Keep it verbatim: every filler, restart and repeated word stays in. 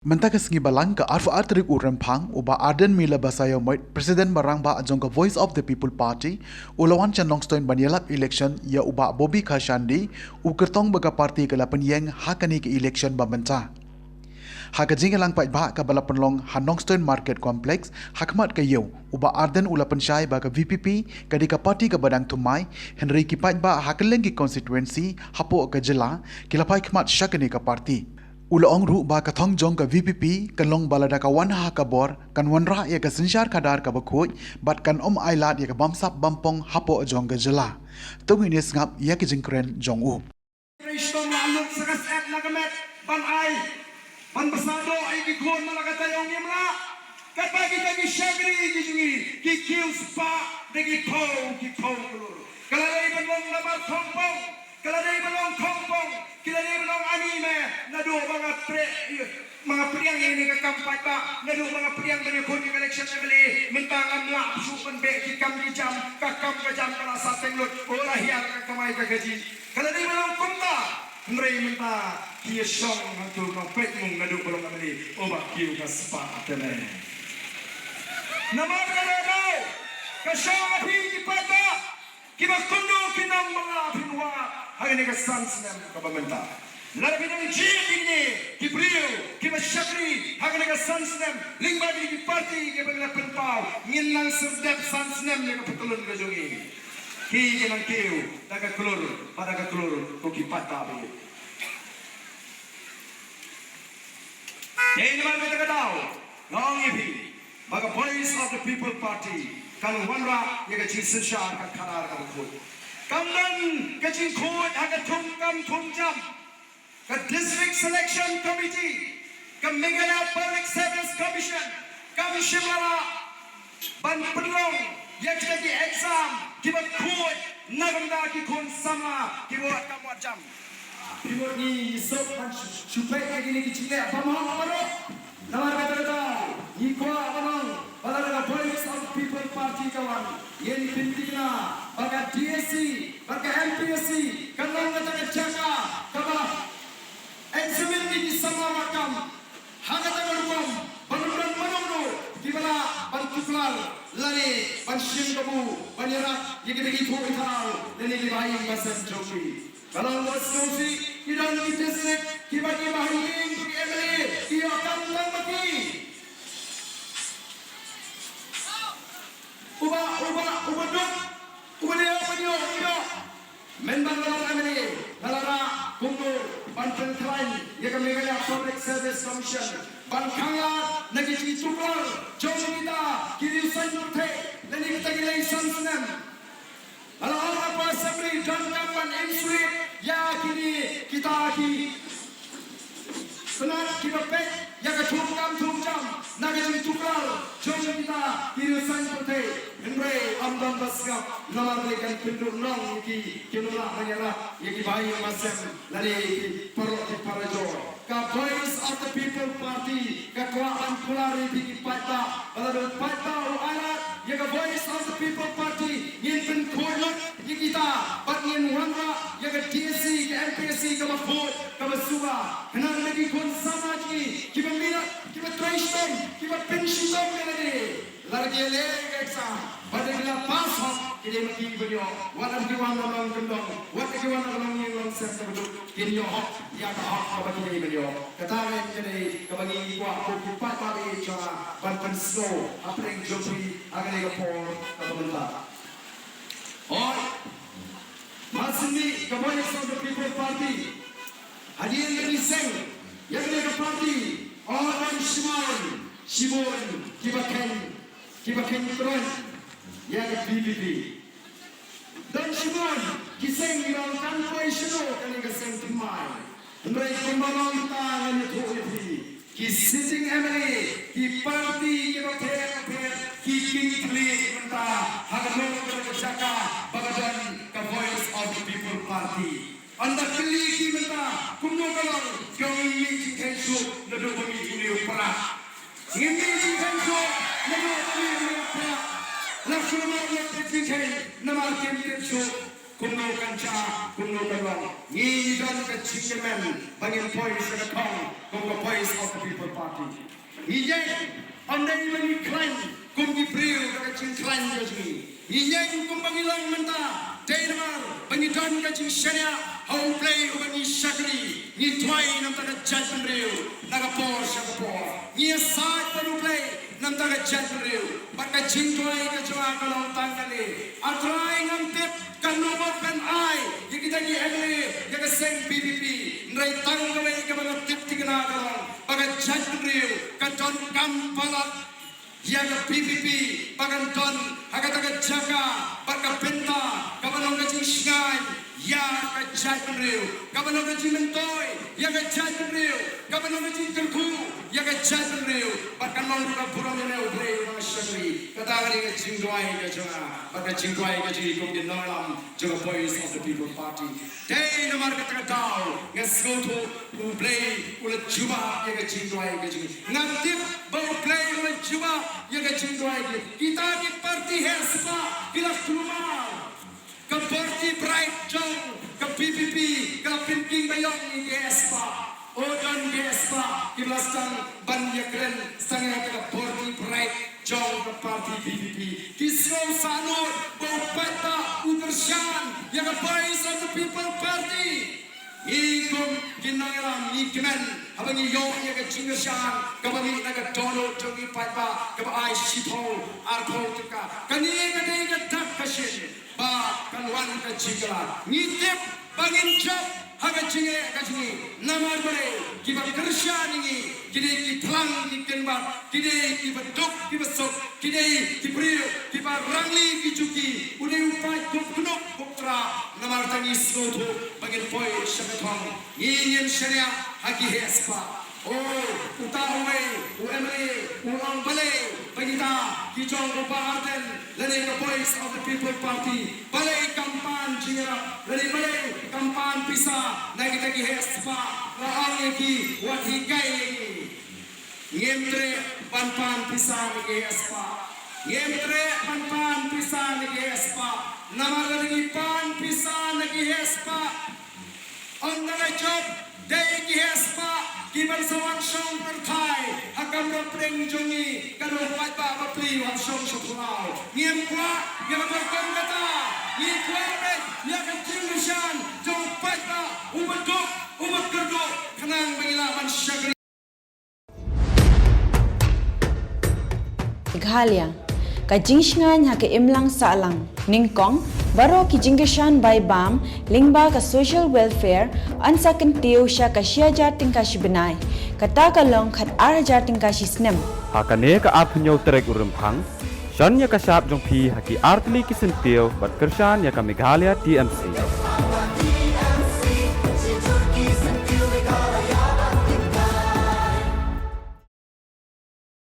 Mynta ka sngi Balang ka arphew ar tarik u Rymphang, u Bah Ardent Miller Basaiawmoit, President ba rangbah jong ka Voice of the People Party, u la wan sha Nongstoiñ ban ïalap election ïa u Bah Bobby Kharshandi, u kyrtong ba ka party ka la pynïeng ha kane ka election ba mynta. Ha ka jingïalang paidbah kaba la pynlong ha Nongstoiñ Market Complex, ha khmat ka ïew, u Bah Ardent u la pynshai ba ka V P P ka dei ka party kaba dang thymmai, hynrei ki paidbah ha kylleng ki constituency hapoh ka jylla ki la phai khmat sha kane ka party. U la ong ruh ba ka thong jong ka V P P kan long ba lada ka wan ha ka bor, kan wanrah ïa ka synshar khadar kaba khuid bad kan ym ailad ïa ka bamsap bampong hapoh jong ka jylla. To ngin ïa sngap ïa ka jingkren jong u. Khristong la lut sa ka syep na ka met ban ai, ban bsa doh ïa ki khun, man la ka taïew ngim lah. Katba kita ki shakri ki jong ngi ki kiew spah da ki phew ki phew klur. Ka la dei ban long namar thong pong, ka la dei ban long thong pong, ki la dei ban long ani me, naduh ba nga treh ïa ma nga pdiang ïa kane ka kam paidbah, naduh ma nga pdiang ban ïakhun ïa ka election M L A, mynta ngam lah shuh ban beh ki kam ki jam, ka kam ka jam ka la sah teng lut, oh la hiar ka kamai ka kajih. Ka la dei ban long kumta, hynrei mynta ki ïashong hangto nongpeit mung naduh ba long M L A, oh ba kiew ka spah te me. Namar kata ka daw, ka shong ha phi ki paidbah, kiba kumno ki nongbylla phin wad ha kane ka san snem kaba mynta. Lada phi nang jied ïa kine ki briew kiba shakri ha kane ka san snem lyngba kine ki party kiba ngi la pynpaw, ngin nang syrdep san snem ïa ka patlun ka jong ngi. Ki ki nang kiew da ka klur bad da ka klur, ko ki paidbah ba ïeit. Dei namar kata ka daw nga ong ïa phi ba ka Voice of the People Party kan wanrah ïa ka jingsynshar ka khadar kaba khuid. Kam don ka jingkhuid ha ka thung kam thung jam. Ka District Selection Committee, ka Meghalaya Public Service Commission kam shym la lah ban pynlong ïa kita ki exam kiba khuid na ka bynta ki khun samla kiba wad kam wad jam. Phi mut ngi suk ban shu, shu peit ïa kine ki jingleh bymhok baroh. Namar kata ka daw ngi kwah ban ong ba lada ka Voice of the People Party ka wan, ngin pynthikna ba ka D S C bad ka M P S C kan long kata ka jaka kaba examine ïa ki samla wad kam ha kata ka rukom, ban ym don mano mano kiba lah ban tuklar lane ban shim kabu ban ïarap ïa kita ki thuh ki thaw lane ki bahaïing bahasem jong ki. Ka long ba sngewsih, ki don ki district kiba ki bahaïing, ki M L A ki ïoh kam tang ma ki. Uba, uba, uba duk, uba dei uba dei uba dei. Mynba nga long M L A nga la rah kumno ban pynkhlaiñ ïa ka Meghalaya Public Service Commission ban khanglad na ki jingtuklar jong kita ki riew saiñ pyrthei lane kita ki lei san snem. Nga la ong hapoh Assembly, donkam ban insulate ïa kine kita ki tnat kiba peit ïa ka thung kam thung jam na ka jingtuklar jong kita ki riew saiñ pyrthei. Hynrei ym don ba sngap namar lei kan pynduh nong ïa ki, kim lah ban ïarap ïa ki bahaïing bahasem lane ïa ki paralok ki parajor. Ka Voice of the People Party ka kwah ban kular ïa phi ki paidbah ba lada u paidbah u ailad ïa ka Voice of the People Party, ngin pynkhuid lut ïa kita bad ngin wanrah ïa ka D S C, ka M P S C kaba khuid, kaba suba, khnang ba ki khun samla jong ngi kiba mihnot, kiba trei shitom, kiba pynshitom ïa lade, lada ki ïaleh ïa ka exam, ba lada ki la pass hok, ki dei ma ki ban ïoh. Wat lada ki wan na long kyndong, wat lada ki wan na long ïing long sem kaba duk, kin ïoh hok ïa ka hok kaba ki dei ban ïoh. Kata ka dei kaba ngi kwah ko ki paidbah ba ïeit jong nga ban pynsngew hapdeng jong phi ha kane ka por kaba mynta. Hooid, ma sngewsih ka Voice of the People Party, hadien ba ngi seng ïa kane ka party, hooid, don shibun shibun kiba kheiñ, kiba kheiñ kyrhoh ïa ka V P P. Don shibun ki seng, ngi ong kan poi shano kane ka seng thymmai. Hynrei kumba long mynta ngan ïathuh ïa phi, ki sitting M L A, ki party kiba pher bapher ki kin thylliej mynta ha kano kano ka jaka ba ka don ka Voice of the People Party. Ynda kylli ki mynta kumno ka long, ki ong ngim mih jingkheiñ shuh naduh ba mih une u prah. Ngim mih jingkheiñ shuh naduh ba mih une u prah. La kumno ngin tip jingkheiñ namar kim tip shuh. Kumno kan jia, kumno kan long. Ngi don ka jingkyrmen ba ngin poi sha ka thong kum ka Voice of the People Party. Ngi ïeng, ym dei ba ngi khlaiñ kum ki briew da ka jingkhlaiñ ka jong ngi. Ngi ïeng kumba ngi long mynta, dei namar ba ngi don ka jingshaniah ha U Blei uba ngi shakri. Ngi duwai na bynta ka jaitbynriew na ka por sha ka por. Ngi ïasaid bad U Blei na bynta ka jaitbynriew. Bad ka jingduwai ka jong nga ka long tang kane: A Trai, ngam tip katno ngut ban ai ïa kita ki M L A ïa ka seng V P P. Hynrei tang kawei kaba nga tip thikna ka long ba ka jaitbynriew ka donkam palat ïa ka V P P ba kan don ha kata ka jaka bad ka bynta kaba long ka jingshngaiñ ïa ka jaitbynriew, kaba long ka jingmyntoi ïa ka jaitbynriew, kaba long ka jingkyrkhu ïa ka jaitbynriew, bad kan long ruh ka burom ïa U Blei uba nga shakri. Kata ka dei ka jingduwai ka jong nga bad ka jingduwai ka jong ngi kum ki nongïalam jong ka Voice of the People Party. Dei namar kata ka daw nga sngewthuh U Blei u la jubab ïa ka jingduwai ka jong ngi. Nga tip ba U Blei u la jubab ïa ka jingduwai ka jong ngi. Kita ki parti heh spah ki la kulmar. Ka parti Bright jong ka V P P ka la pynking ba ïong ïa ki heh spah. O don ki heh spah kiba la sdang ban ïakren sangeh ka parti Bright jong ka parti V P P. Ki sngew sahnud ba u paidbah u kyrshan ïa ka Voice of the People Party. Ngi kum ki nongïalam ngi kmen haba ngi ïoh ïa ka jingkyrshan kaba mih na ka dohnud jong ki paidbah kaba ai shiphew arphew tyngka. Kane ka dei ka dak ka shin ba kan wan ka jingkylla. Ngi tip ba ngin jop ha ka jingeh ka jong ngi. Namar balei? Kiba kyrshan ïa ngi ki dei ki phlang ki kynbat, ki dei kiba duk kiba suk, ki dei ki briew kiba rangli ki juki. U dei u paid kup knup kup trap. Namar ta ngi sngewthuh ba ngin poi sha ka thong, ngi ngin shaniah ha ki heh spah. O, uta uwei u M L A u ong balei ba kita ki jong u Bah Ardent lane ka Voice of the People Party, balei kam pan jingïarap lane balei kam pan pisa na kita ki heh spah? Nga ong ïa ki, wat hikai ïa ngi. Ngim treh ban pan pisa na ki heh spah. Ngim treh ban pan pisa na ki heh spah. Namar lada ngi pan pisa na ki heh spah, ym da ka jop, dei ki heh spah kiban sa wan shong pyrthei ha kamra pdeng jong ngi. Ka dei u paidbah ba plie u hap shong sha phyllaw. Ngim kwah ïa kaba kum kata. Ngi kwah beit ïa ka jingkyrshan jong u paidbah uba duk uba kyrduh khnang ba ngi lah ban shakri. Meghalaya, ka jingshngaiñ ha ka imlang sahlang. Nyngkong, baroh ki jingkyrshan bai bam lyngba ka social welfare yn sa kyntiew sha ka shi hajar tyngka shi bnai. Kata ka long khat ar hajar tyngka shi snem. Ha kane ka arphew hynñiew tarik u Rymphang, shon ïa ka shap jong phi ha ki artylli ki syntiew bad kyrshan ïa ka Meghalaya T M C.